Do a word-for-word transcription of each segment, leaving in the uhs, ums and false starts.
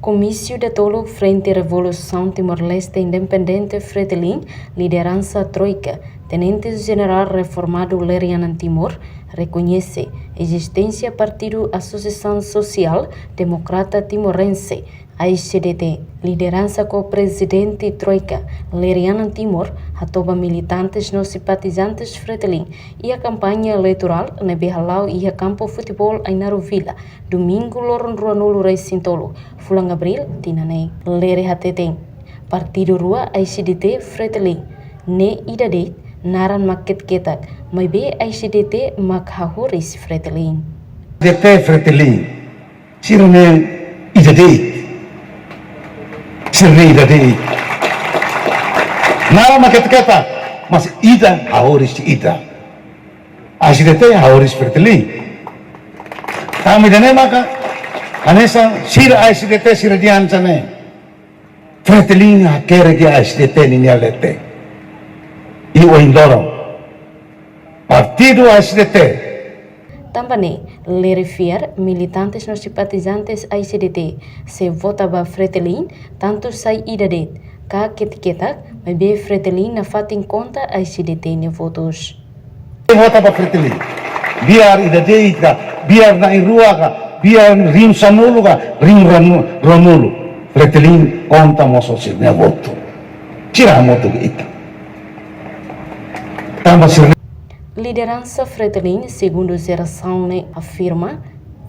Komísiu datoluk Frente Revolusaun Timor-Leste Independente, Fretilin, lideransa Troika, Tenente Jenerál reformadu Lerianan Timor, rekoñese ezisténsia Partidu Asosiasaun Sosiál Demokrata Timorense, A S D T, lideransa ho Prezidente Troika, Lerianan Timor, hatoba militantes no simpatizantes Fretilin iha kampaña eleitorál ne'ebé hala'o iha kampu futeból Ainaro Villa, Domingu loron ruanulu resin tolu, fulan Abríl tinan ne'e. Lere hateten, partidu rua A S D T Fretilin ne'e ida de'it, naran mak ketak-ketak, maibé A S D T mak hahoris Fretilin. D T Fretilin, sira-ne'e ida de'it. Sira-ne'e ida de'it. Naran mak ketak-ketak, mas ida hahoris ida. A S D T hahoris Fretilin. Tanba ida-ne'e maka, hanesan sira A S D T sira dehan hanesan ne'e. Fretilin hakerek A S D T ninia leten. I ohin loron, partidu A S D T. Tanba ne'e, lere fiar, militantes no simpatizantes A S D T, sei vota ba Fretilin, tantu sai ida de'it, ka ketak-ketak, maibé Fretilin nafatin konta A S D T nia votus. Vota ba Fretilin. Biar ida de'it ka, biar na'in-rua ka, biar riin sanulu ka, riin ranu-, ruanulu. Fretilin konta mós ho sira-nia votu. Sira hamutuk ho ita. Tanba sira-ne'e. Lideransa Fretilin segundu jerasaun ne'e afirma,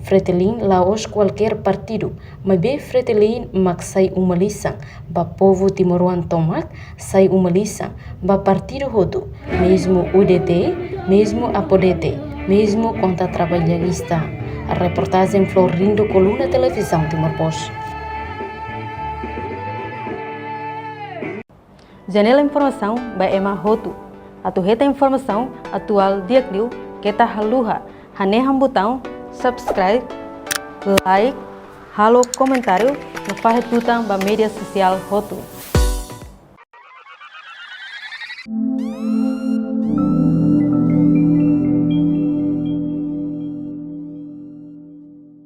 Fretilin la'ós kualkér partidu, maibé Fretilin mak sai uma lisan ba povu timoroan tomak, sai uma lisan ba partidu hotu, mezmu U D T, mezmu Apodete, mezmu kontra trabalhista. Reportajen Florindo Coluna, Televizaun Timor Post. Janela informasaun ba ema hotu. Atu hetan informasaun atuál di'ak liu, keta haluha hanehan butaun subscribe, like, halo komentáriu no fahe tutan ba média sosiál hotu.